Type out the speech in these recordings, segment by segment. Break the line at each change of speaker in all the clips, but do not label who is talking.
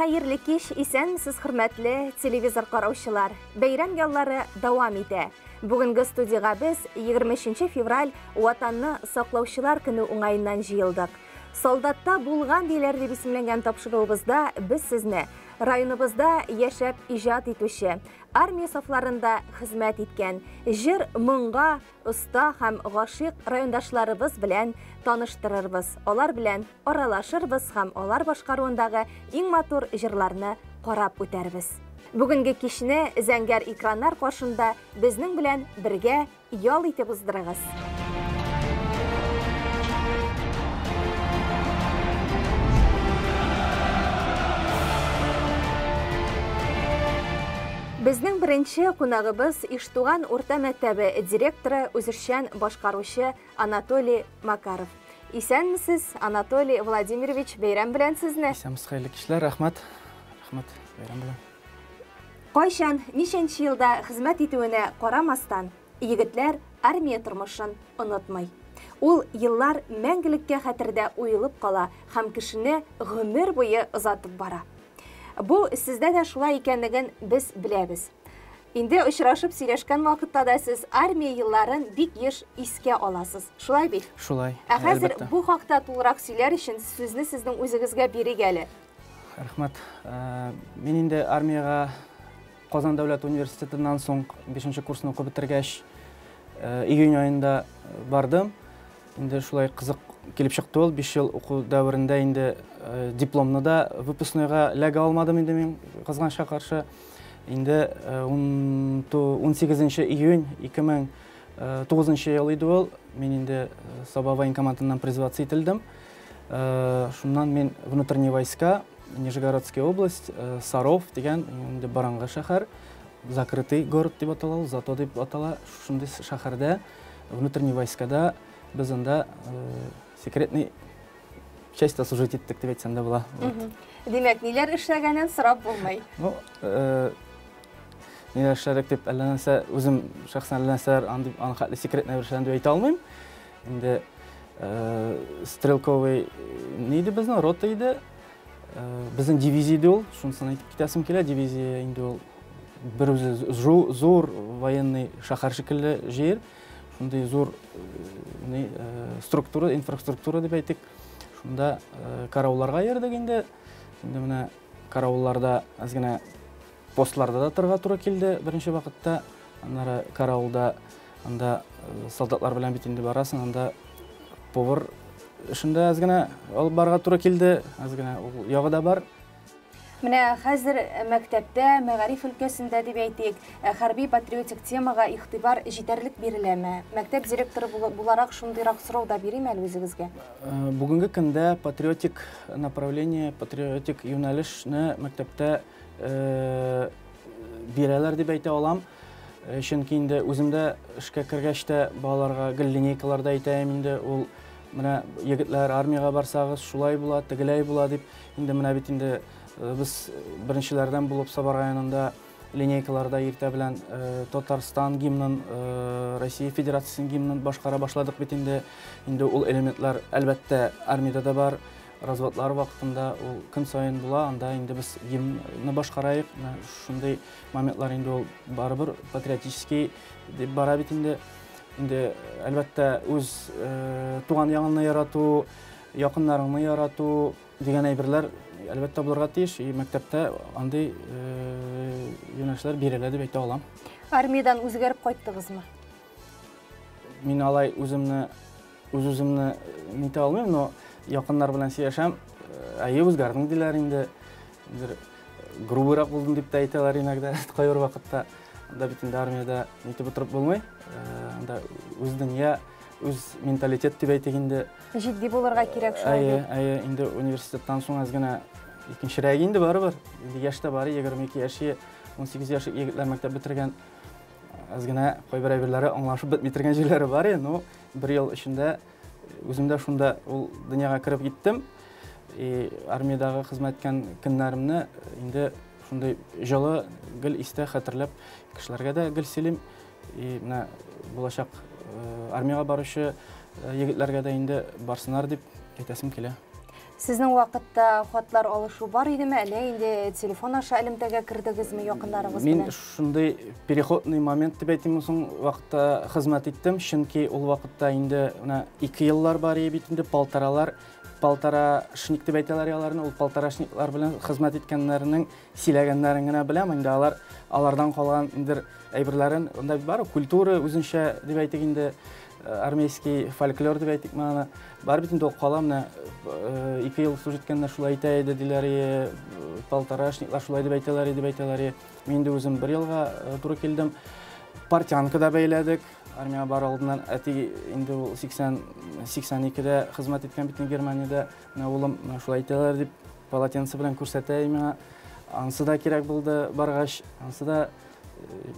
Хәерле кич, исәнмесез, хөрмәтле телевизор караучылар. Бәйрәм яллары дәвам итә. Бүгенге студиягә без 23 февраль Ватанны саклаучылар көне уңаеннан җыелдык. Солдатта булган диләр дип исемләнгән тапшыруыбызда без сезне районыбызда яшәп иҗат итүче, армия сафларында хезмәт иткән, җыр моңга оста һәм гашыйк райондашларыбыз белән таныштырырбыз. Алар белән аралашырбыз һәм алар башкаруындагы иң матур җырларны карап үтәрбез. Бүгенге кичне зәңгәр экраннар каршында безнең белән бергә ял итеп уздырыгыз. Безнең беренче кунагыбыз Иштуган урта мәктәбе директоры, үзешчән башкаручы Анатолий Макаров. Исәнмесез, Анатолий Владимирович, бәйрәм белән сезне.
Исәнмесез, хәерле кичләр, рәхмәт. Рәхмәт, бәйрәм белән.
Кайчан, ничәнче елда хезмәт итүенә карамастан, егетләр армия тормышын онытмый. Ул еллар мәңгелеккә хәтердә уелып кала һәм кешене гомер буе озатып бара. Бу сездә дә шулай икәнлеген без беләбез. Инде очрашып сөйләшкән вакытта да сез армия елларын бик еш искә аласыз. Шулай бит?
Шулай.
Ә хәзер бу хакта тулырак сөйләр өчен сүзне сезнең үзегезгә бирик әле.
Рәхмәт. Мин инде армиягә Казан дәүләт университетыннан соң 5 курсны укып бетергәч, июнь аенда бардым. Инде шулай кызык килеп чыкты ул. 5 ел уку дәверендә инде дипломны да выпускнойга эләгә алмадым инде мин, кызганычка каршы. Инде 18 июнь 2009 ел иде ул. Мин инде Саба военкоматыннан призваться ителдем. Шуннан мин внутренние войска, Нижегородская область, Саров дигән инде борынгы шәһәр, закрытый город дип атала ул, зато дип атала. Шундый шәһәрдә внутренний войскада без анда секретный частьта служить иттек дип әйтсәм дә була.
Димәк, ниләр эшләгәнен сорап булмый.
Ну, ниләр эшләдек дип әллә нәрсә, үзем шәхсән әллә нәрсәләр андый аны хәтле секретный бер эшләдем дип әйтә алмыйм. Инде стрелковый ни иде безнең, рота иде. Безнең дивизия иде ул, шунысын әйтеп китәсем килә, дивизия инде ул бер үзе зур военный шәһәр шикелле җир. Шундый зур ни структура, инфраструктура дип әйтик. Шунда караулларга йөрдек инде. Инде менә караулларда әз генә постларда да торырга туры килде беренче вакытта. Аннары караулда анда солдатлар белән бит инде барасың, анда повар эшендә әз генә алып барырга туры килде, әз генә ул ягы да бар.
Менә хәзер мәктәптә, мәгариф өлкәсендә дип әйтик, хәрби патриотик темага игътибар җитәрлек биреләме? Мәктәп директоры буларак шундыйрак сорау да бирим әле үзегезгә.
Бүгенге көндә патриотик направление, патриотик юнәлешне мәктәптә бирәләр дип әйтә алам. Чөнки инде үзем дә эшкә кергәч тә балаларга гел линейкаларда әйтәем инде, ул менә егетләр армиягә барсагыз шулай була, тегеләй була дип. Инде менә бит инде без беренчеләрдән булып Саба районында линейкаларда иртә белән Татарстан гимнын, Россия Федерациясенең гимнын башкара башладык бит инде. Инде ул элементлар әлбәттә армиядә дә бар. Разводлар вакытында ул көн саен була, анда инде без гимнны башкараек. Менә шундый моментлар инде ул барыбер патриотический дип бара бит инде. Инде әлбәттә үз туган ягыңны ярату, якыннарыңны ярату дигән әйберләр әлбәттә булырга тиеш. И мәктәптә андый юнәлешләр бирелә дип әйтә алам.
Армиядән үзгәреп кайттыгызмы?
Мин алай үземне үз-үземне нитә алмыйм, но якыннар белән сөйләшәм. Әйе, үзгәрдең диләр инде. Бер грубыйрак булдым дип тә әйтәләр иногда, кайбер вакытта. Анда бит инде армиядә нитеп утырып булмый. Анда үз дөнья, үз менталитет дип әйтик инде.
Җитди булырга кирәк шулай
Әйе,
бит.
Әйе, инде университеттан соң әз генә икенчерәк инде барыбер. Инде яшь тә бар, 22 яшь, 18 яшь егетләр мәктәп бетергән. Әз генә кайбер әйберләре аңлашып бетми торган җирләре бар, но бер ел эчендә үзем дә шунда ул дөньяга кереп киттем. И армиядәге хезмәт иткән көннәремне инде шундый җылы гел истә хәтерләп кешеләргә дә гел сөйлим. И менә булачак армиягә баручы егетләргә дә инде барсыннар дип әйтәсем килә.
Сезнең вакытта хатлар алышу бар идеме, әллә инде телефон аша элемтәгә кердегезме якыннарыгыз
Мин
белән?
Шундый переходный момент дип әйтим, соң вакытта хезмәт иттем, чөнки ул вакытта инде менә 2 еллар бар иде бит инде, полторалар, полторашник дип әйтәләр аларны, ул полторашниклар белән хезмәт иткәннәрнең сөйләгәннәрен генә беләм, инде алар алардан калган инде әйберләрен, анда бар культура үзенчә дип әйтик инде, армейский фольклор дип әйтик аны. Бар бит инде ул кала, менә 2 ел служить иткәннәр шулай әйтә иде диләр, полторашниклар шулай дип әйтәләр дип әйтәләр. Мин инде үзем 1 елга туры килдем. Партянка да бәйләдек. Армия бар алдыннан әти инде ул 82-дә хезмәт иткән бит Германиядә. Менә улым менә шулай әйтәләр дип полотенце белән күрсәтә миңа. Ансы да кирәк булды баргач, ансы да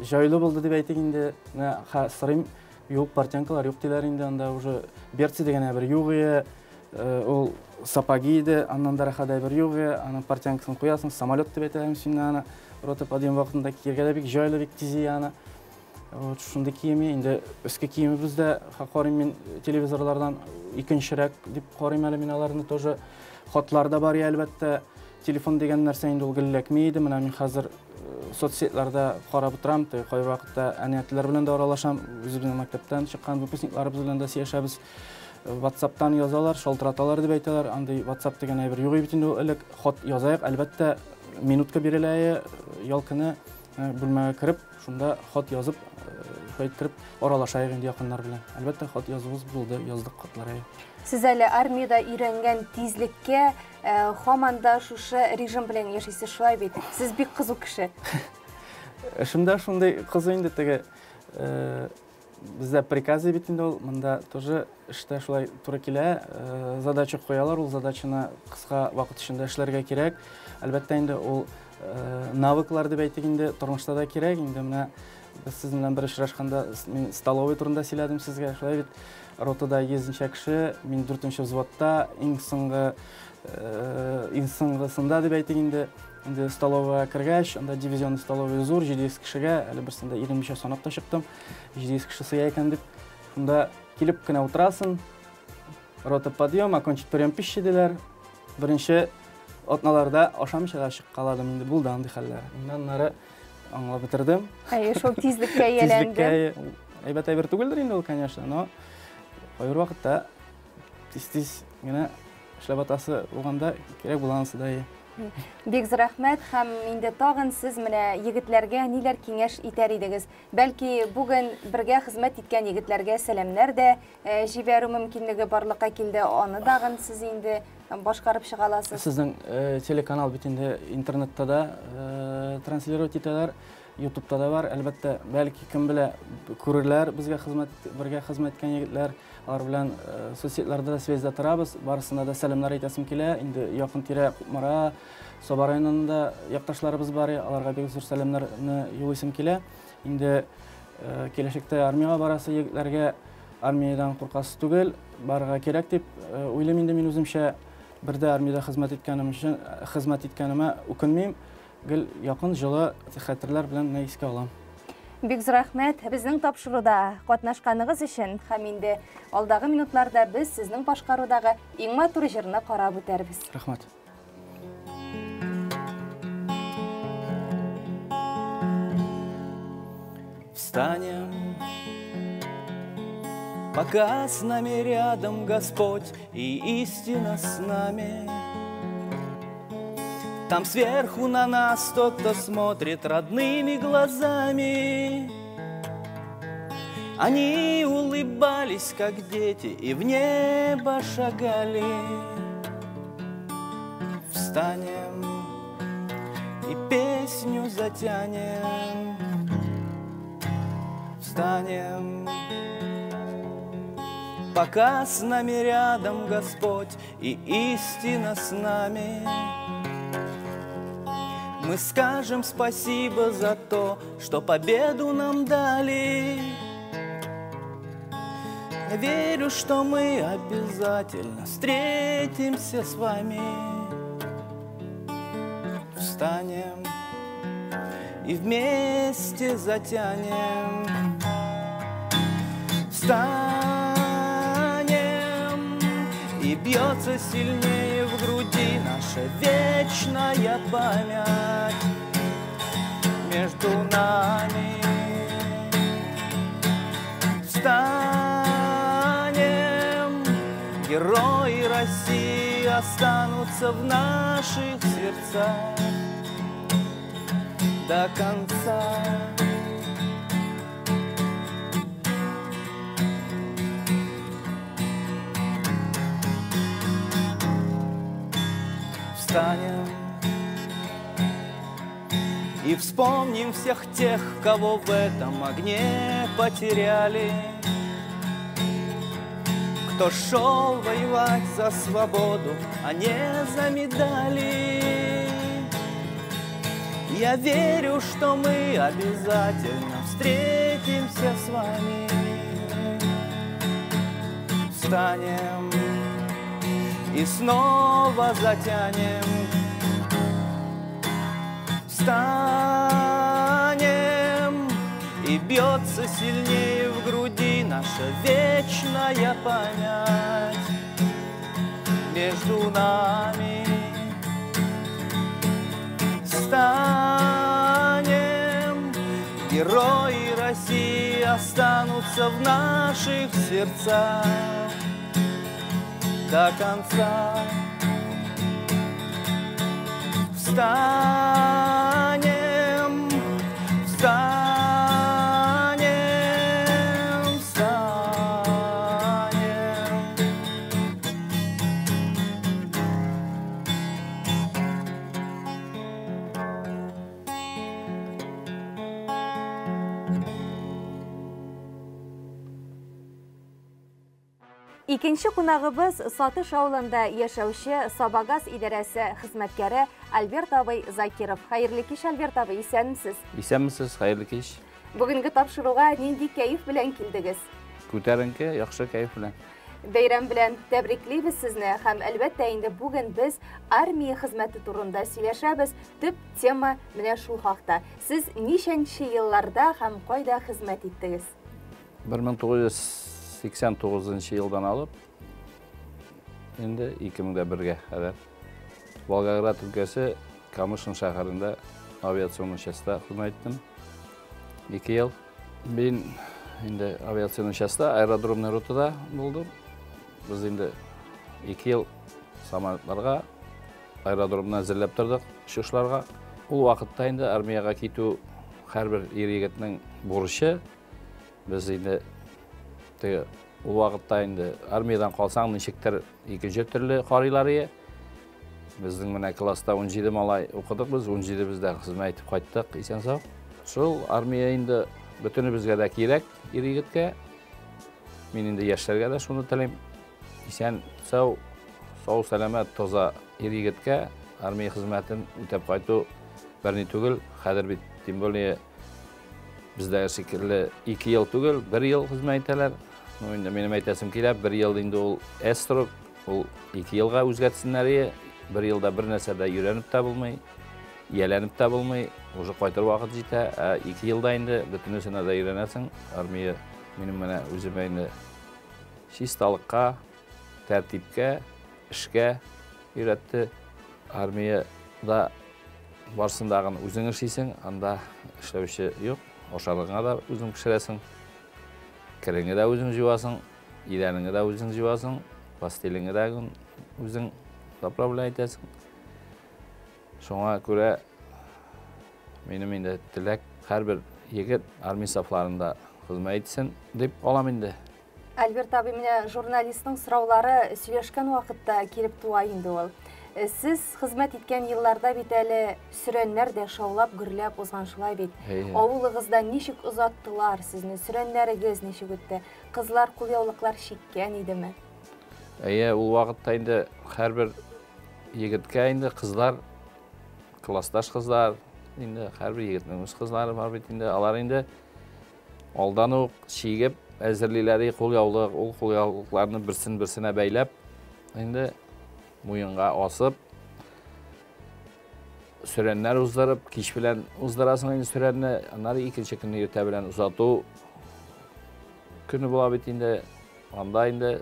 җайлы булды дип әйтик инде. Менә сорыйм, юк, портянкалар юк диләр инде, анда уже берцы дигән әйбер юк иде, ул сапоги иде, аннан да рәхәт әйбер юк иде, аның портянкасын куясың, самолет дип әйтәм син аны, рота подъем вакытында киергә дә бик җайлы, бик тиз аны. Вот шундый киеме, инде өске киемебез дә карыйм мин телевизорлардан икенчерәк дип карыйм әле мин аларны тоже. Хатлар да бар әлбәттә, телефон дигән нәрсә инде ул гелләкми иде. Менә мин хәзер соцсетларда карап утырам, кайвакытта әниәтләр белән дә аралашам, үзебезнең мәктәптән чыккан выпускникларыбыз белән дә сөйләшәбез. WhatsApp'тан язалар, шалтыраталар дип әйтәләр. Андый WhatsApp дигән әйбер юк бит инде ул элек. Хат язайык, әлбәттә, минутка бирелә, ял көне бүлмәгә кереп, шунда хат язып, шулай иттереп аралашайык инде якыннар белән. Әлбәттә, хат язуыбыз булды, яздык хатлар.
Сез әле армиядә өйрәнгән тизлеккә һаман да шушы режим белән яшисез, шулай бит? Сез бик кызу кеше.
Эшемдә шундый кызу инде теге, бездә приказы бит инде ул, монда тоже эштә шулай туры килә, задача куялар, ул задачаны кыска вакыт эчендә эшләргә кирәк. Әлбәттә инде ул навыклар дип әйтик инде, тормышта да кирәк. Инде менә без сезнең белән бер очрашканда мин столовый турында сөйләдем сезгә, шулай бит. Ротада 100 кеше, мин 4-нче взводта, иң соңгысында дип әйтик инде. Инде столовая кергәч, анда дивизионный столовая зур, 700 кешегә, әле берсендә 23 санап та чыктым, 700 кеше сыя икән дип. Шунда килеп кенә утырасың, рота подъем, окончить прием пищи диләр. Беренче атналарда ашамыйча да чыгып каладым инде, булды андый хәлләр. Инде аннары аңлап бетердем.
Әйе, шул тизлеккә ияләндем.
Тизлеккә әйбәт әйбер түгелдер инде ул, конечно, но кайбер вакытта тиз-тиз генә эшләп атасы булганда кирәк була анысы да.
Бик зур рәхмәт, һәм инде тагын сез менә егетләргә ниләр киңәш итәр идегез? Бәлки бүген бергә хезмәт иткән егетләргә сәламнәр дә җибәрү мөмкинлеге барлыкка килде, аны дагын сез инде башкарып чыга аласыз.
Сезнең телеканал бит инде интернетта да транслировать итәләр, YouTube'та да бар. Әлбәттә, бәлки кем белә, күрерләр безгә бергә хезмәт иткән егетләр, алар белән соцсетларда да связьда торабыз. Барысына да сәламнәр әйтәсем килә. Инде якын тирә Кукмара, Саба районында якташларыбыз бар, аларга бик зур сәламнәрне юлыйсым килә. Инде киләчәктә армиягә барасы егетләргә армиядән куркасы түгел, барырга кирәк дип уйлыйм инде мин үземчә. Бер дә армиядә хезмәт иткәнем өчен, хезмәт иткәнемә үкенмим. Гел якын җылы хәтерләр белән генә искә алам.
Бик зур рәхмәт безнең тапшыруда катнашканыгыз өчен, һәм инде алдагы минутларда без сезнең башкарудагы иң матур җырны карап үтәрбез.
Рәхмәт. Встанем, пока с нами рядом Господь и истина с нами. Там сверху на нас тот, кто смотрит родными глазами. Они улыбались, как дети, и в небо шагали. Встанем и песню затянем. Встанем, пока с нами рядом Господь и истина с нами. Мы скажем спасибо за то, что победу нам дали. Я верю, что мы обязательно встретимся с вами. Встанем и вместе затянем. Встанем и бьется сильнее в груди наша вечная память между нами. Встанем, герои России останутся в наших сердцах до конца. Встанем и вспомним всех тех, кого в этом огне потеряли, кто шел воевать за свободу, а не за медали. Я верю, что мы обязательно встретимся с вами. Встанем и снова затянем. Встанем, и бьется сильнее в груди наша вечная память между нами. Встанем, герои России останутся в наших сердцах до конца. Встанем, встанем, встанем.
Икенче кунагыбыз Сатыш авылында яшәүче Сабагаз идарәсе хезмәткәре Альберт абый Закиров. Хәерле кич, Альберт абый, исәнмесез?
Исәнмесез, хәерле кич.
Бүгенге тапшыруга нинди кәеф белән килдегез?
Күтәренке, яхшы кәеф белән.
Бәйрәм белән тәбриклибез сезне һәм әлбәттә инде бүген без армия хезмәте турында сөйләшәбез. Төп тема менә шул хакта. Сез ничәнче елларда һәм кайда хезмәт иттегез?
1989 елдан алып инде 2001-гә кадәр Волгоград өлкәсе Камышин шәһәрендә авиационный частьта хезмәт иттем. 2 ел. Мин инде авиационный частьта аэродромный ротада булдым. Без инде 2 ел самолетларга аэродромны әзерләп тордык очышларга. Ул вакытта инде армиягә китү һәрбер ир егетнең бурычы. Без инде теге ул вакытта инде армиядан калсаң ничектер икенче төрле карыйлар иде. Безнең менә класста 17 малай укыдык без, 17 бездә хезмәт итеп кайттык исән-сау. Шул армия инде бөтенебезгә дә кирәк ир егеткә. Мин инде яшьләргә дә шуны телим. Исән-сау, сау сәламәт, таза ир егеткә армия хезмәтен үтәп кайту берни түгел. Хәзер бит тем более бездәге шикелле 2 ел түгел, 1 ел хезмәт итәләр. Ну, инде минем әйтәсем килә, 1 ел инде ул эстрок, ул 2 елга үзгәртсеннәр иде. 1 елда бер нәрсә дә өйрәнеп тә булмый, ияләнеп тә булмый, уже кайтыр вакыт җитә. Ә 2 елда инде бөтенесенә дә өйрәнәсең. Армия минем менә үземә инде чисталыкка, тәртипкә, эшкә өйрәтте. Армиядә барсындагын үзең эшлисең, анда эшләүче юк. Ашарыңа да үзең пешерәсең, кереңне дә үзең җуасың, идәнеңне дә үзең җуасың, постелеңне дә үзең заправлять итәсең. Шуңа күрә минем инде теләк һәрбер егет армия сафларында хезмәт итсен дип алам инде.
Альберт абый, менә журналистның сораулары сөйләшкән вакытта килеп туа инде ул. Сез хезмәт иткән елларда бит әле сөрәннәр дә шаулап, гөрләп узган, шулай бит. Авылыгызда ничек озаттылар сезне? Сөрәннәрегез ничек үтте? Кызлар кулъяулыклар чиккән идеме?
Әйе, ул вакытта инде һәрбер егеткә инде кызлар, классташ кызлар, инде һәрбер егетнең үз кызлары бар бит инде. Алар инде алдан ук чигеп әзерлиләр кулъяулык, ул кулъяулыкларны берсен берсенә бәйләп, инде муенга асып, сөрәннәр уздырып, кич белән уздырасың инде сөрәнне, аннары икенче көнне иртә белән озату көне була бит инде. Анда инде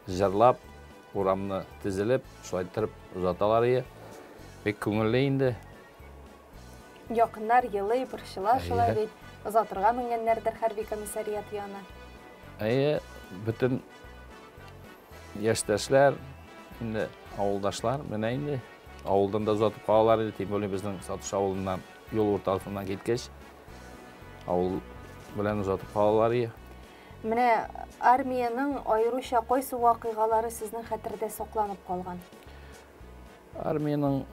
җырлап урамны тезелеп, шулай иттереп озаталар ие. Бик күңелле инде.
Якыннар елый, борчыла шулай бит. Озатырга менгәннәрдер хәрби комиссариат янына.
Әйе, бөтен яшьтәшләр, инде авылдашлар менә инде. Авылдан да озатып калалар иде, тем более безнең Сатыш авылыннан юл уртасыннан киткәч, авыл белән озатып калалар иде.
Менә армиянең аеруча кайсы вакыйгалары сезнең хәтердә сакланып калган?
Армиянең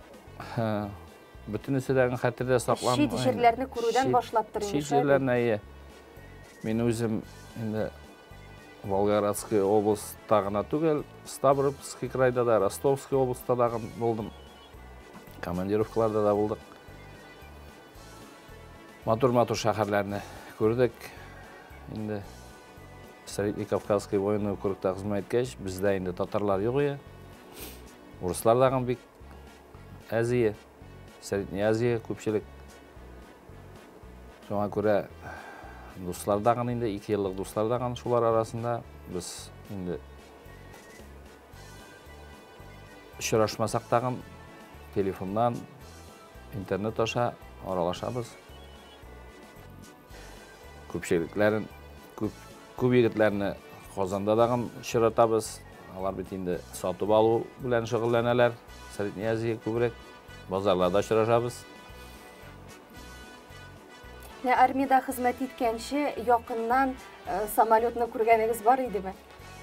бөтенесе дә хәтердә сакланып.
Чит җирләрне күрүдән башлап тор
инде. Чит җирләрне, әйе. Мин үзем инде Волгоградский областьта гына түгел, Ставропольский крайда да, Ростовский областьта да булдым. Командировкаларда да булдык. Матур-матур шәһәрләрне күрдек. Инде Средний Кавказский военный округта хезмәт иткәч, бездә инде татарлар юк иде. Урыслар да бик әз иде. Средний Азия күпчелек. Шуңа күрә дуслар дагын инде, 2 еллык дуслар дагын шулар арасында без инде очрашмасак тагын телефоннан, интернет аша аралашабыз. Күпчелекләрен, күп егетләрне Казанда дагын очратабыз. Алар бит инде сатып алу белән шөгыльләнәләр. Средний Азия күбрәк базарларда очрашабыз.
Менә армиядә хезмәт иткәнче якыннан самолетны күргәнегез бар идеме?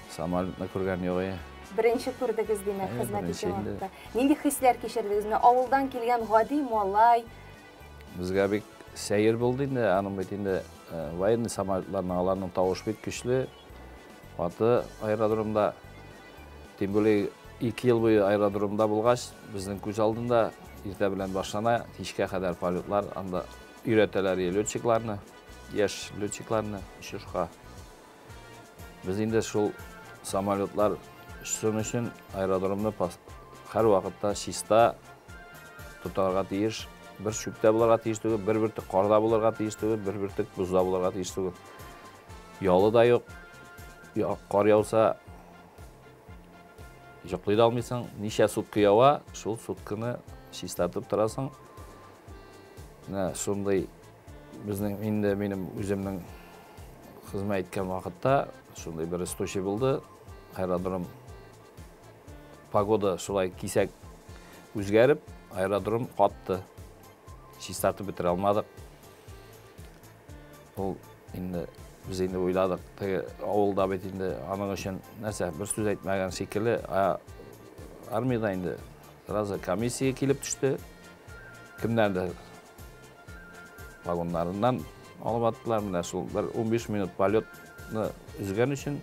Самолетны күргән юк иде.
Беренче күрдегез, димәк, хезмәт иткән вакытта. Нинди хисләр кичердегез? Менә авылдан килгән гади малай.
Безгә бик сәер булды инде, аның бит инде военный самолетларның, аларның тавышы бик көчле. Аты аэродромда, тем более 2 ел буе аэродромда булгач, безнең күз алдында иртә белән башлана, кичкә кадәр полетлар, анда өйрәтәләр летчикларны, яшь летчикларны очышка. Без инде шул самолетлар очсын өчен аэродромны һәр вакытта чиста тотарга тиеш, бер чүптә булырга тиеш түгел, бер бөртек карда булырга тиеш түгел, бер бөртек бозда булырга тиеш түгел. Ялы да юк, кар яуса йоклый да алмыйсың, ничә сутка ява, шул сутканы чистартып торасың. Менә шундый безнең инде минем үземнең хезмәт иткән вакытта шундый бер случай булды. Аэродром погода шулай кисәк үзгәреп, аэродром катты. Чистартып бетерә алмадык. Ул инде без инде уйладык, теге авылда бит инде аның өчен нәрсә, бер сүз әйтмәгән шикелле, армиядә инде сразу комиссия килеп төште. Кемнәрдер вагоннарыннан алып аттылар. Менә шул бер 15 минут полетны өзгән өчен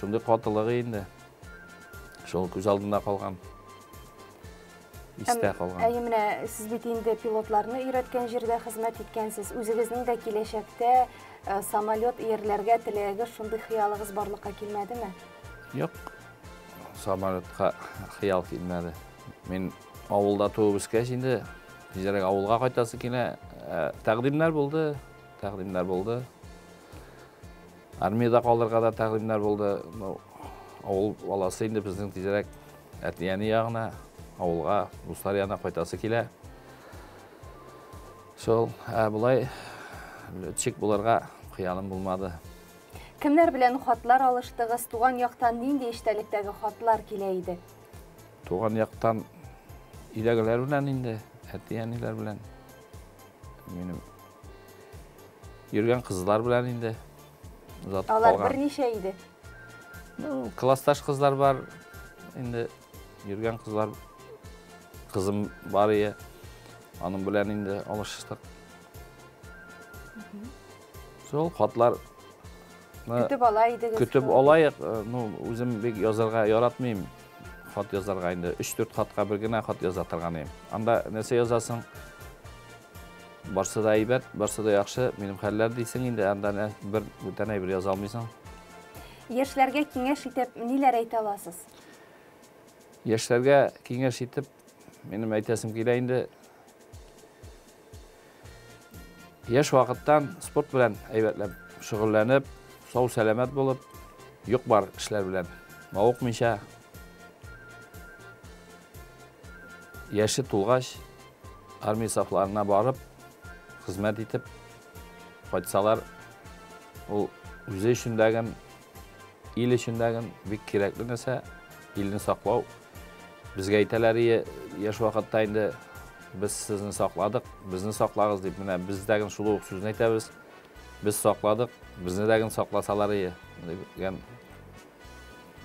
шундый катылыгы инде. Шул күз алдында калган, истә калган.
Әйе, менә сез бит инде пилотларны өйрәткән җирдә хезмәт иткәнсез. Үзегезнең дә киләчәктә самолет иярләргә теләге, шундый хыялыгыз барлыкка килмәдеме?
Юк, самолетка хыял килмәде. Мин авылда туып үскәч инде тизрәк авылга кайтасы килә. Тәкъдимнәр булды, тәкъдимнәр булды. Армиядә калырга да тәкъдимнәр булды. Авыл баласы инде безнең тизрәк әти-әни ягына, авылга, дуслар янына кайтасы килә. Шул, болай летчик булырга хыялым булмады.
Кемнәр белән хатлар алыштыгыз? Туган яктан нинди эчтәлектәге хатлар килә иде?
Туган яктан өйдәгеләр белән инде, әти-әниләр белән. Минем йөргән кызлар белән инде озатып
калган. Алар берничә иде?
Ну, классташ кызлар бар, инде йөргән кызлар, кызым бар ие, аның белән инде алыштык. Шул хатлар
көтеп ала идегез.
Көтеп алайык, ну, үзем бик язарга яратмыйм. Хат язарга инде 3-4 хатка бер генә хат яза торган идем. Анда нәрсә язасың? Барсы да әйбәт, барсы да яхшы, минем хәлләр дисең инде, анда бер бүтән әйбер яза алмыйсың.
Яшьләргә киңәш итеп ниләр әйтә аласыз?
Яшьләргә киңәш итеп минем әйтәсем килә инде. Яшь вакыттан спорт белән әйбәтләп шөгыльләнеп, сау сәламәт булып, юк бар эшләр белән мавыкмыйча, Яше тулгач, армия сафларына барып, хезмәт итеп кайтсалар, ул үзе өчен дәген, ил өчен дәген бик кирәкле нәрсә, илне саклау. Безгә әйтәләр яшь вакытта инде без сезне сакладык, безне саклагыз дип, менә без дәген шул ук сүзне әйтәбез. Без сакладык, безне дәген сакласалар ие дигән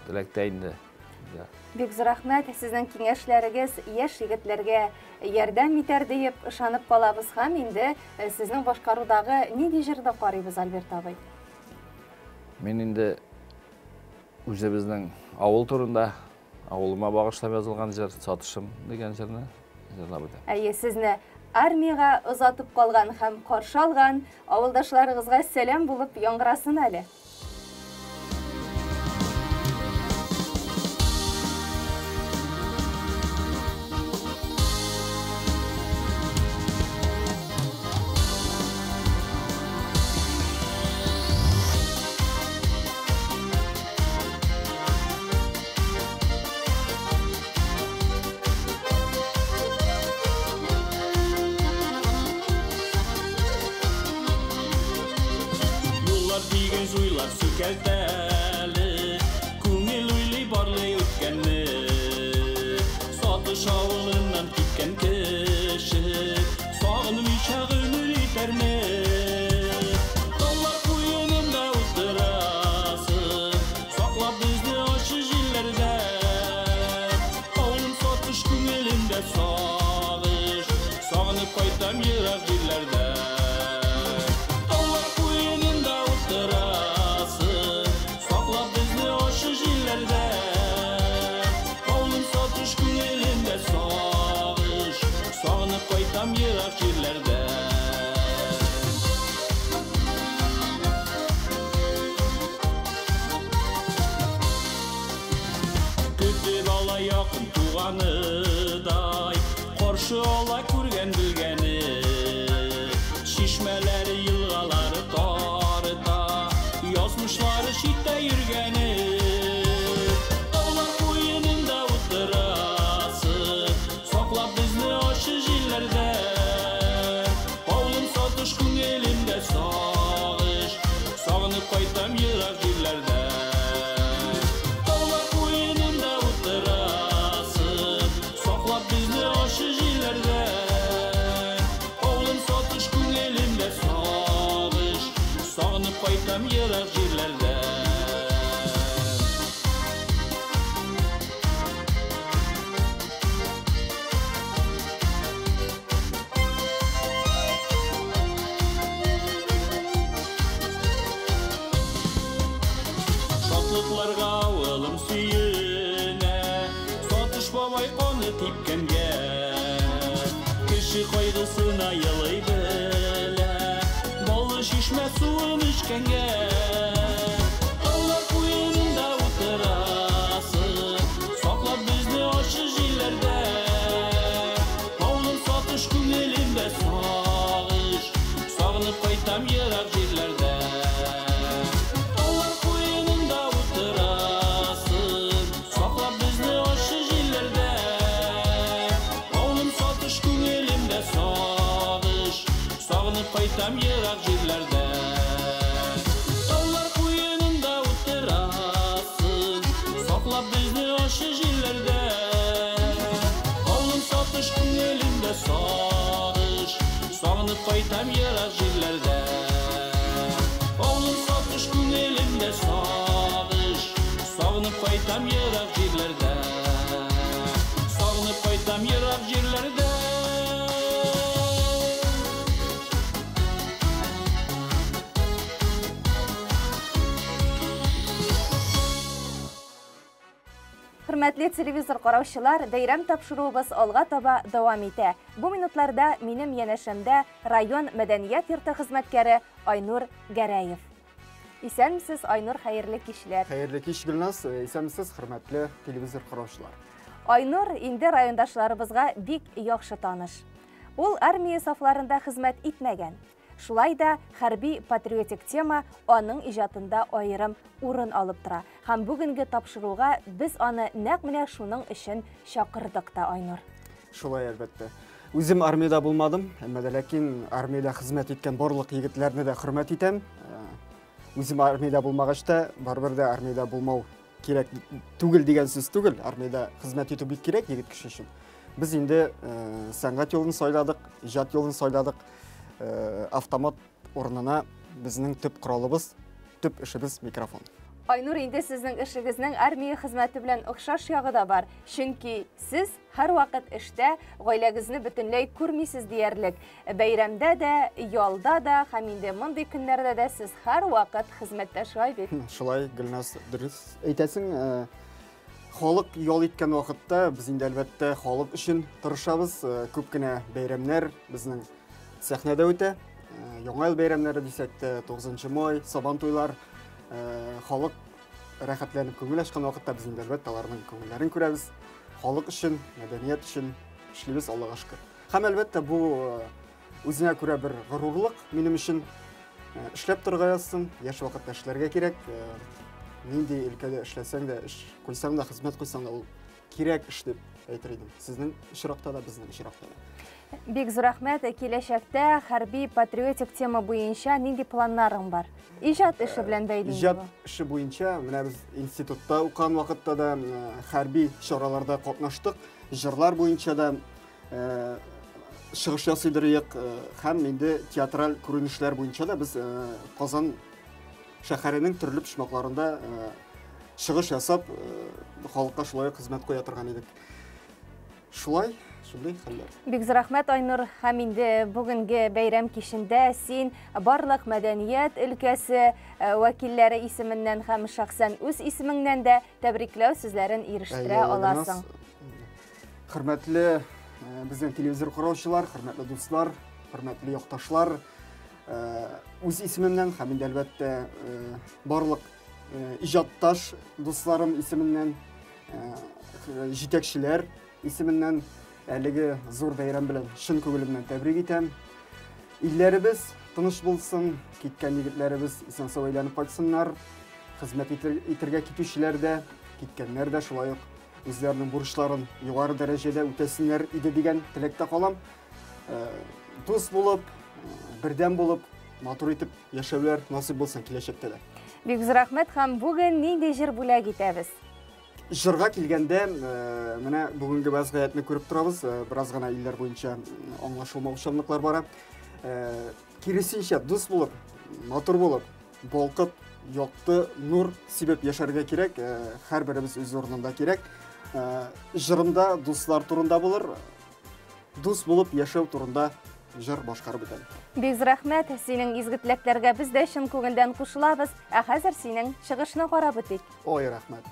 теләктә инде.
Бик зур рәхмәт, сезнең киңәшләрегез яшь егетләргә ярдәм итәр диеп ышанып калабыз һәм инде сезнең башкарудагы нинди җырны карыйбыз, Альберт абый?
Мин инде үзебезнең авыл турында, авылыма багышлап язылган җыр, Сатышым дигән җырны җырлап үтәм.
Әйе, сезне армиягә озатып калган һәм каршы алган авылдашларыгызга сәлам булып яңгырасын әле.
Юллар тигез, уйлар сүкәлтәле, күңел уйлый барлый үткәнне. Сатыш авылыннан киткән кеше сагынмыйча гомер итәрме? Таулар куенында утырасың, саклап безне ачы җилләрдән. Авылым Сатыш, күңелемдә сагыш, сагынып кайтам ерак җирләрдән. Таулар куенында утырасың, саклап безне ачы җилләрдән. Авылым Сатыш, күңелемдә сагыш, сагынып кайтам ерак җирләрдән. Көтеп ала якын туганыдай, каршы ала күргән белгәне. Чишмәләре, елгалары тарыта, язмышлары читтә йөргәне. Таулар куенында утырасың, саклап безне ачы җилләрдән. Авылым Сатыш, күңелемдә сагыш, сагынып кайтам ерак җирләрдән. Таулар куенында утырасың, саклап безне ачы җилләрдән. Авылым Сатыш, күңелемдә сагыш, сагынып кайтам ерак җирләрдән. Шатлыкларга авылым сөенә, Сатыш бабай каны типкәнгә. Кеше кайгысына елый белә, баллы чишмә суын эчкәнгә. Таулар куенында утырасың, саклап безне ачы җилләрдән. Авылым Сатыш, күңелемдә сагыш, сагынып кайтам ерак җирләрдән. Таулар куенында утырасың, саклап безне ачы җилләрдән. Авылым Сатыш, күңелемдә сагыш, сагынып кайтам ерак җирләрдән. Таулар куенында утырасың, саклап безне ачы җилләрдән. Авылым Сатыш, күңелемдә сагыш, сагынып кайтам ерак җирләрдән. Авылым Сатыш, күңелемдә сагыш, сагынып кайтам ерак җирләрдән. Сагынып кайтам ерак җирләрдән.
Хөрмәтле телевизор караучылар, бәйрәм тапшыруыбыз алга таба дәвам итә. Бу минутларда минем янәшәмдә район мәдәният йорты хезмәткәре Айнур Гәрәев. Исәнмесез, Айнур, хәерле кичләр.
Хәерле кич, Гөлназ. Исәнмесез, хөрмәтле телевизор караучылар.
Айнур инде райондашларыбызга бик яхшы таныш. Ул армия сафларында хезмәт итмәгән. Шулай да хәрби патриотик тема аның иҗатында аерым урын алып тора. Һәм бүгенге тапшыруга без аны нәкъ менә шуның өчен чакырдык та, Айнур.
Шулай, әлбәттә. Үзем армиядә булмадым, әмма дә ләкин армиядә хезмәт иткән барлык егетләрне дә хөрмәт итәм. Үзем армиядә булмагач та, барыбер дә армиядә булмау кирәк түгел дигән сүз түгел. Армиядә хезмәт итү бик кирәк егет кеше өчен. Без инде сәнгать юлын сайладык, иҗат юлын сайладык. Автомат урынына безнең төп коралыбыз, төп эшебез микрофон.
Айнур, инде сезнең эшегезнең армия хезмәте белән охшаш ягы да бар. Чөнки сез һәрвакыт эштә, гаиләгезне бөтенләй күрмисез диярлек. Бәйрәмдә дә, ялда да һәм инде мондый көннәрдә дә сез һәрвакыт хезмәттә, шулай бит?
Шулай, Гөлназ, дөрес әйтәсең. Халык ял иткән вакытта без инде әлбәттә халык өчен тырышабыз. Күп кенә бәйрәмнәр безнең сәхнәдә үтә. Яңа ел бәйрәмнәре дисәк тә, 9 май, Сабан туйлар, халык рәхәтләнеп күңел ачкан вакытта без инде әлбәттә аларның күңелләрен күрәбез. Халык өчен, мәдәният өчен эшлибез, Аллага шөкер. Һәм әлбәттә бу үзенә күрә бер горурлык минем өчен. Эшләп торырга язсын, яшь вакытта эшләргә кирәк. Нинди өлкәдә эшләсәң дә, эш куйсаң да, хезмәт куйсаң да, ул кирәк эш дип әйтер идем. Сезнең очракта да, безнең очракта да.
Бик зур рәхмәт. Киләчәктә хәрби патриотик тема буенча нинди планнарың бар? Иҗат эше белән бәйле инде
Иҗат
бу.
эше буенча менә без институтта укыган вакытта да хәрби чараларда катнаштык, җырлар буенча да чыгыш ясыйдыр идек, һәм инде театраль күренешләр буенча да без Казан шәһәренең төрле почмакларында чыгыш ясап, халыкка шулай ук хезмәт куя торган идек. Шулай, шундый хәлләр.
Бик зур рәхмәт, Айнур. Һәм инде бүгенге бәйрәм кичендә син барлык мәдәният өлкәсе вәкилләре исеменнән һәм шәхсән үз исемеңнән дә тәбрикләү сүзләрен ирештерә
Әйе,
аласың.
Гөлназ, хөрмәтле безнең телевизор караучылар, хөрмәтле дуслар, хөрмәтле якташлар, үз исемемнән һәм инде әлбәттә барлык иҗатташ дусларым исеменнән, җитәкчеләр исеменнән әлеге зур бәйрәм белән чын күңелемнән тәбрик итәм. Илләребез тыныч булсын, киткән егетләребез исән-сау әйләнеп кайтсыннар, хезмәт итергә китүчеләр дә, киткәннәр дә шулай ук үзләренең бурычларын югары дәрәҗәдә үтәсеннәр иде дигән теләктә калам. Дус булып, бердәм булып, матур итеп яшәүләр насыйп булсын киләчәктә дә.
Бик зур рәхмәт. Һәм бүген нинди җыр бүләк итәбез?
Җырга килгәндә, менә бүгенге вазгыятьне күреп торабыз, бераз гына илләр буенча аңлашылмаучанлыклар бара. Киресенчә, дус булып, матур булып, балкып, якты нур сибеп яшәргә кирәк, һәрберебез үз урынында кирәк. Җырымда дуслар турында булыр, дус булып яшәү турында җыр башкарып үтәм.
Бик зур рәхмәт. Синең изге теләкләргә без дә чын күңелдән кушылабыз. Ә хәзер синең чыгышны карап үтик.
Ой, рәхмәт.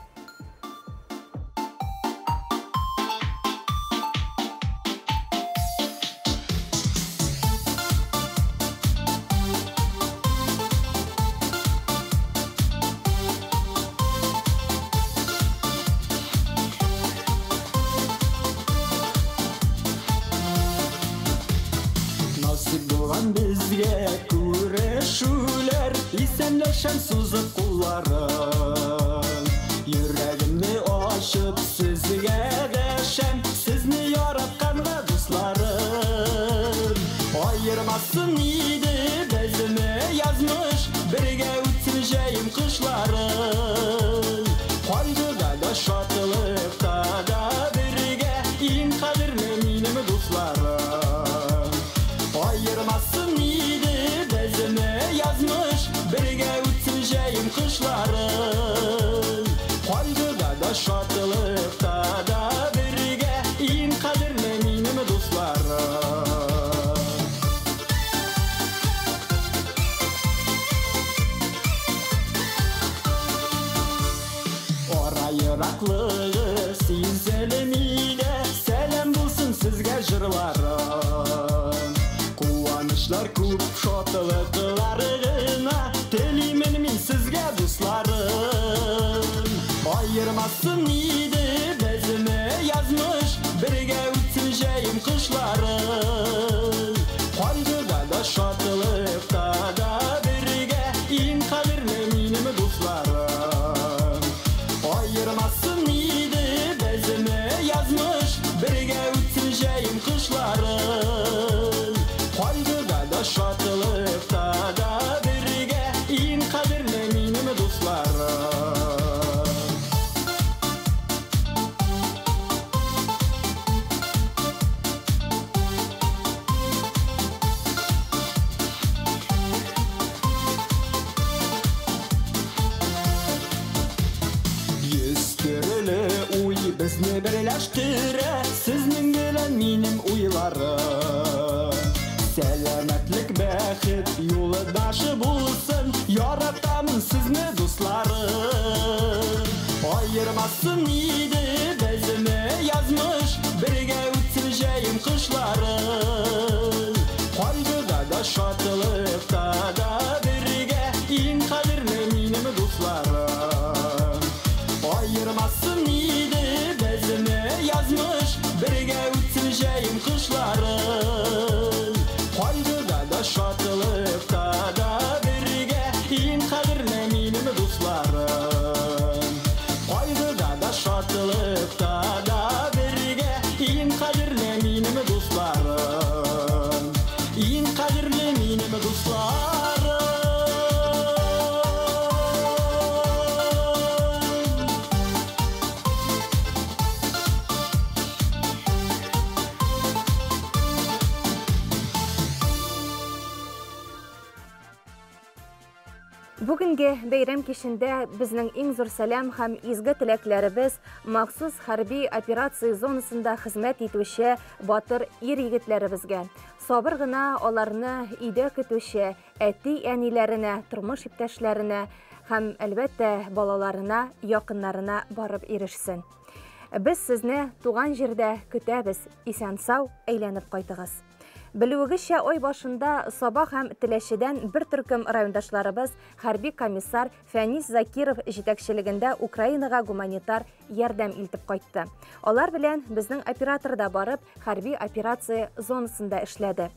Насип булган безгә күрешүләр, исәнләшәм сузып кулларын. Йөрәгемне ачып сезгә дәшәм, сезне яратканга дусларым. Аермасын иде безне язмыш, бергә үтсен җәем кышларын. Кайгыда да, шатлыкта да бергә, иң кадерле минем дусларым. Аермасын иде безне язмыш, бергә үтсен җәем кышларын. Кайгыда да, шатлыкта да бергә, иң кадерле минем дусларым. Ара ераклыгы сизелми дә, сәлам булсын сезгә җырларым. Куанычлар күп, шатлыклар гына телимен мин сезгә, дусларым. Аермасын иде безне язмыш, бергә үтсен җәем кышларын. Кайгыда да, шатлыкта да бергә, иң кадерле минем дусларым. Аермасын иде безне язмыш, бергә үтсен җәем Безне берләштерә сезнең белән минем уйларым. Сәламәтлек, бәхет юлдашы булсын, яратамын сезне, дусларым. Аермасын иде безне язмыш, бергә үтсен җәем кышларын. Кайгыда да, шатлыкта да бергә, иң кадерле минем дусларым. Аермасын иде безне язмыш, бергә үтсен җәем кышларын. Кайгыда да, шатлыкта да бергә, иң кадерле минем дусларым. Кайгыда да, шатлыкта да бергә, иң кадерле минем дусларым. Иң кадерле минем дусларым.
Бүгенге бәйрәм кичендә безнең иң зур сәлам һәм изге теләкләребез махсус хәрби операция зонасында хезмәт итүче батыр ир-егетләребезгә. Сабыр гына аларны өйдә көтүче әти-әниләренә, тормыш иптәшләренә һәм, әлбәттә, балаларына, якыннарына барып ирешсен. Без сезне туган җирдә көтәбез, исән-сау әйләнеп кайтыгыз. Белүегезчә, ай башында Саба һәм Теләчедән бер төркем райондашларыбыз хәрби комиссар Фәнис Закиров җитәкчелегендә Украинага гуманитар ярдәм илтеп кайтты. Алар белән безнең оператор да барып, хәрби операция зонасында эшләде.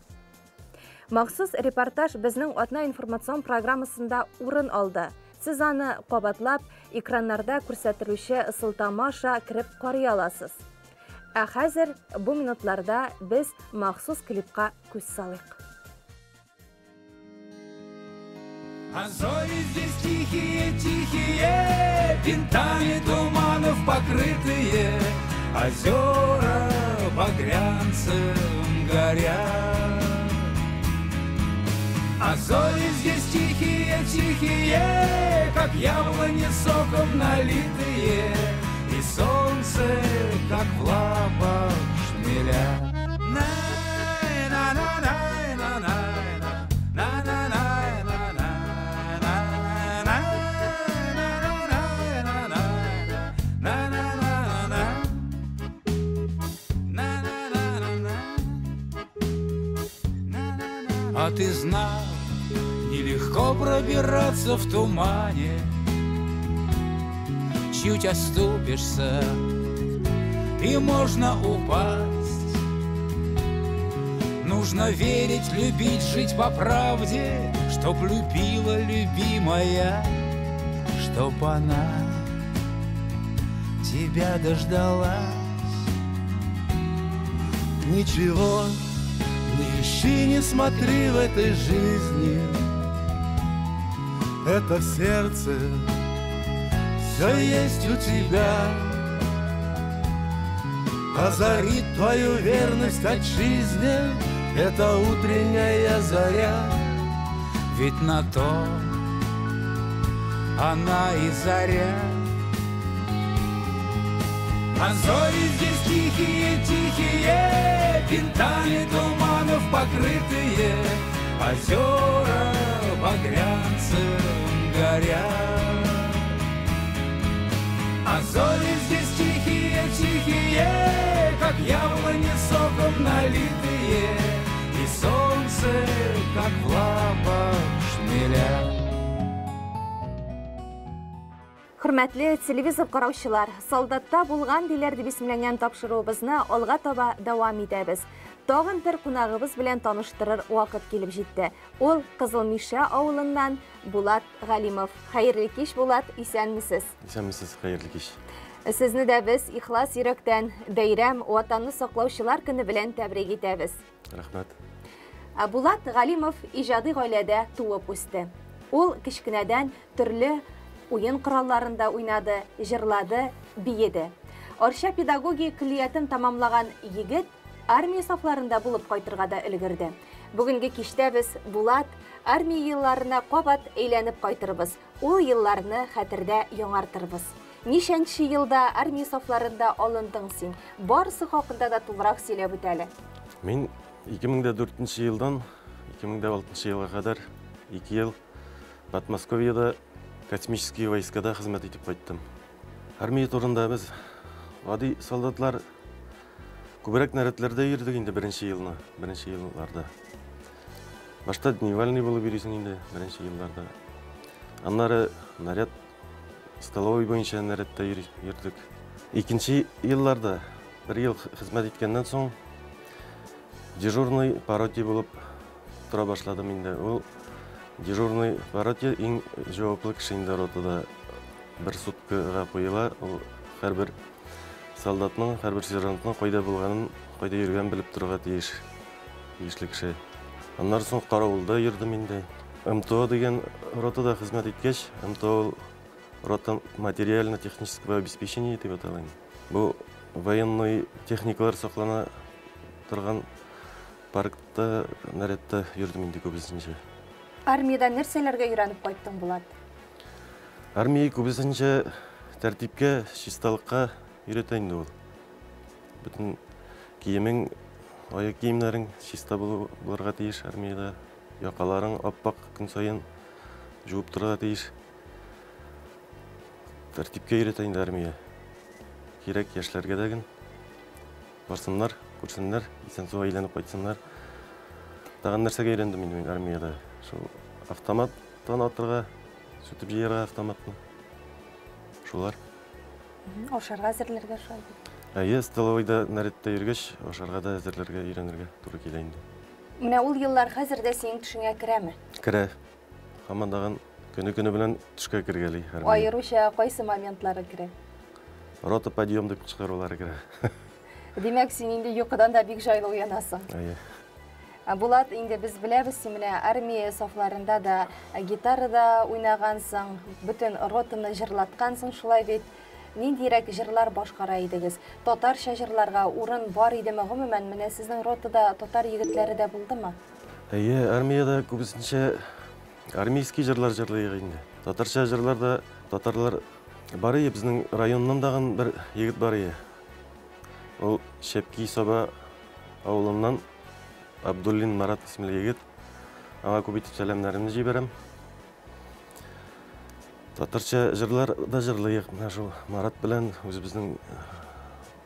Махсус репортаж безнең атна информацион программасында урын алды. Сез аны кабатлап, экраннарда күрсәтелүче сылтама аша кереп карый аласыз. Ә хәзер бу минутларда без махсус клипка күз салыйк.
А зори здесь тихие, тихие, бинтами туманов покрытые, озера багрянцем горят. А зори здесь тихие, тихие, как яблони соком налитые, и солнце, как в лапах шмеля. А ты знал, нелегко пробираться в тумане, чуть оступишься, и можно упасть. Нужно верить, любить, жить по правде, чтоб любила любимая, чтоб она тебя дождалась.
Ничего не ищи, не смотри в этой жизни, это в сердце все есть у тебя. Озарит твою верность отчизне эта утренняя заря.
Ведь на то она и заря. А зори здесь тихие, тихие, бинтами туманов покрытые, озера багрянцем горят. А зори здесь тихие, тихие, как яблони соком налитые, и солнце, как в лапах шмеля.
Хөрмәтле телевизор караучылар, солдатта булган диләр дип исемләнгән тапшыруыбызны алга таба дәвам итәбез. Тагын бер кунагыбыз белән таныштырыр вакыт килеп җитте. Ул Кызыл Мишә авылыннан Булат Галимов. Хәерле кич, Булат, исәнмесез?
Исәнмесез, хәерле кич.
Сезне дә без ихлас йөрәктән бәйрәм, Ватанны саклаучылар көне белән тәбрик итәбез.
Рәхмәт.
Булат Галимов иҗади гаиләдә туып үсте. Ул кечкенәдән төрле уен коралларында уйнады, җырлады, биеде. Арча педагогия көллиятен тамамлаган егет армия сафларында булып кайтырга да өлгерде. Бүгенге кичтә без Булат армия елларына кабат әйләнеп кайтырбыз. Ул елларны хәтердә яңартырбыз. Ничәнче елда армия сафларында алындың син? Барысы хакында да тулырак сөйләп үт әле.
Мин 2004 елдан 2006 елга кадәр 2 ел Подмосковьеда космический войскада хезмәт итеп кайттым. Армия турында без гади солдатлар күбрәк нарядларда йөрдек инде беренче елны, беренче елларда. Башта дневальный булып йөрисең инде беренче елларда. Аннары наряд столовый буенча нарядта йөрдек. Икенче елларда бер ел хезмәт иткәннән соң дежурный по роте булып тора башладым инде. Ул дежурный по роте иң җаваплы кеше инде ротада бер суткага куела. Ул һәрбер солдатның, һәрбер сержантның кайда булганын, кайда йөргәнен белеп торырга тиеш, тиешле кеше. Аннан соң каравылда йөрдем инде. МТО дигән ротада хезмәт иткәч, МТО ул рота материально-технического обеспечения дип атала инде. Бу военный техникалар саклана торган паркта, нарядта йөрдем инде күбесенчә.
Армиядә нәрсәләргә өйрәнеп кайттың, Булат?
Армия күбесенчә тәртипкә, чисталыкка өйрәтә инде ул. Бөтен киемең, аяк киемнәрең чиста булырга тиеш армиядә. Якаларың ап-ак көн саен жуып торырга тиеш. Тәртипкә өйрәтә инде армия. Кирәк яшьләргә дә ген. Барсыннар, күрсеннәр, исән-сау әйләнеп кайтсыннар. Тагын нәрсәгә өйрәндем инде мин армиядә? Шул автоматтан атырга, сүтеп җыярга автоматны. Шулар.
Ашарга әзерләргә шулай бит.
Әйе, столовойда нарядта йөргәч, ашарга да әзерләргә өйрәнергә туры килә инде.
Менә ул еллар хәзер дә синең төшеңә керәме?
Керә. Һаман дагын көне-көне белән төшкә кергәли.
Аеруча кайсы моментлары керә?
Рота подъем дип кычкырулары керә.
Димәк, син инде йокыдан да бик җайлы уянасың.
Әйе.
Булат, инде без беләбез, син менә армия сафларында да гитарада уйнагансың, бөтен ротаны җырлаткансың, шулай бит. Ниндирәк җырлар башкара идегез? Татарча җырларга урын бар идеме? Гомумән, менә сезнең ротада татар егетләре дә булдымы?
Әйе, армиядә күбесенчә армейский җырлар җырлыйк инде. Татарча җырлар да татарлар бар иде, безнең районнан дагын бер егет бар иде. Ул Шәпки Саба авылыннан Абдуллин Марат исемле егет. Аңа күп итеп сәламнәремне җибәрәм. Татарча җырлар да җырлыйк. Менә шул Марат белән үзебезнең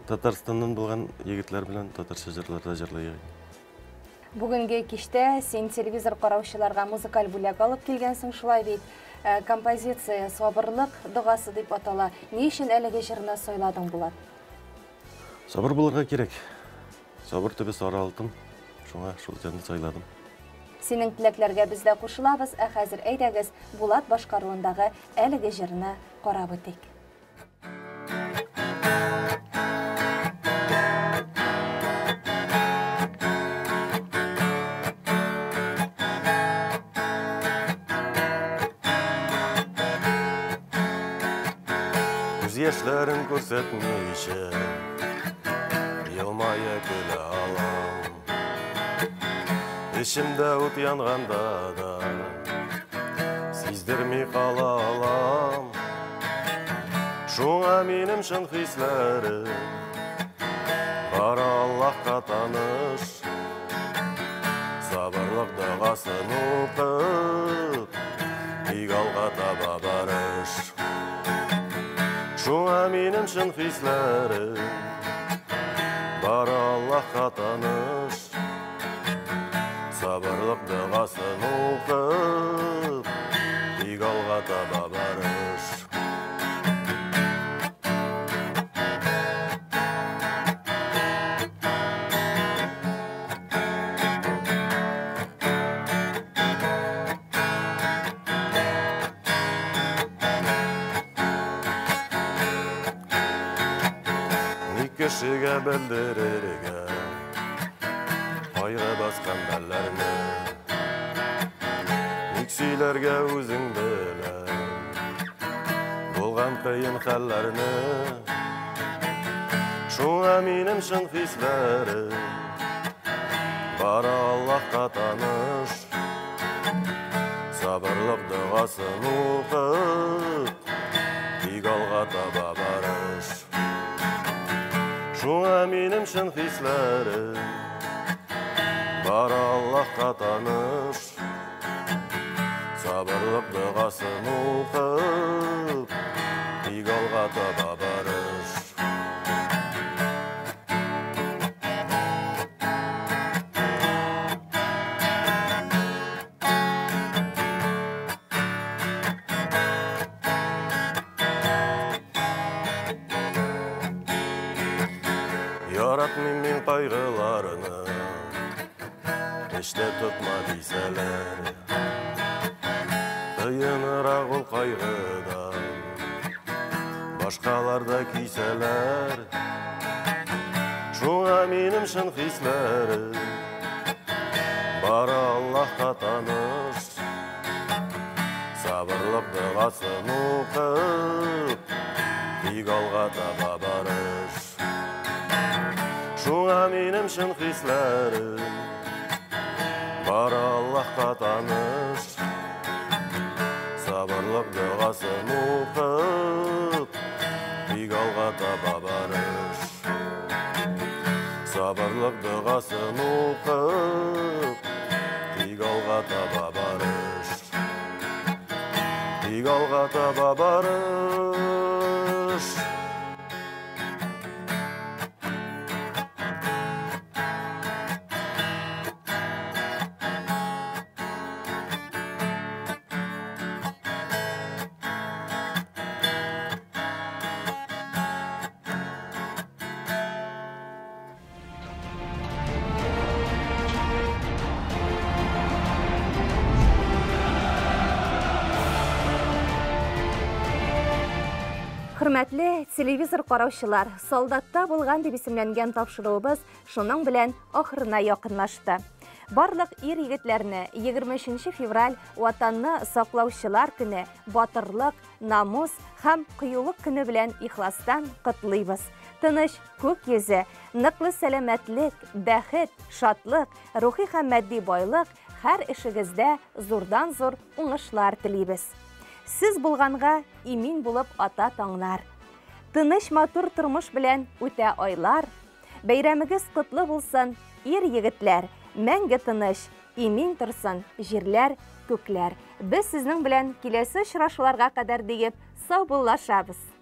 Татарстаннан булган егетләр белән татарча җырлар да җырлыйк.
Бүгенге кичтә син телевизор караучыларга музыкаль бүләк алып килгәнсең, шулай бит. Композиция Сабырлык догасы дип атала. Ни өчен әлеге җырны сайладың, Булат?
Сабыр булырга кирәк. Сабыр төбе сары алтын. Шуңа шул җырны сайладым.
Синең теләкләргә без дә кушылабыз, ә хәзер әйдәгез Булат башкаруындагы әлеге җырны карап үтик.
Күз яшьләрен күрсәтмичә елмая көлә алам. Эчемдә ут янганда да сиздерми кала алам. Шуңа минем чын хисләрем бар Аллаһка таныш. Сабырлык догасын укып, тик алга таба барыш. Шуңа минем чын хисләрем бар Аллаһка таныш. Сабырлык догасын укып, тик алга таба барыш. Ни кешегә белдерергә кайгы баскан хәлләрне, ник сөйләргә үзең белән булган кыен хәлләрне. Шуңа минем чын хисләрем бар Аллаһка таныш. Сабырлык догасын укып, тик Тик алга таба барыш. Шуңа минем чын хисләрем бар Аллаһка таныш. Сабырлык догасын укып, тик алга таба барыш. Яратмыйм мин кайгыларны, эштә тотма дисәләр. Кыенрак ул кайгыдан, башкалар да кисәләр. Шуңа минем чын хисләрем бар Аллаһка таныш. Сабырлык догасын укып, тик алга таба барыш. Шуңа минем чын хисләрем бар Аллаһка таныш. Сабырлык догасын укып, тик алга таба барыш. Сабырлык догасын укып, тик алга таба барыш. Тик алга таба барыш.
Хөрмәтле телевизор караучылар, солдатта булган дип исемләнгән тапшыруыбыз шуның белән ахырына якынлашты. Барлык ир егетләрне 23 февраль Ватанны саклаучылар көне, батырлык, намус һәм кыюлык көне белән ихластан котлыйбыз. Тыныч күк йөзе, ныклы сәламәтлек, бәхет, шатлык, рухи һәм матди байлык һәр эшегездә зурдан-зур уңышлар телибез. Сез булганга имин булып ата таңнар. Тыныч матур тормыш белән үтә айлар. Бәйрәмегез котлы булсын, ир егетләр, мәңге тыныч, имин торсын җирләр, күкләр. Без сезнең белән киләсе очрашуларга кадәр диеп саубуллашабыз.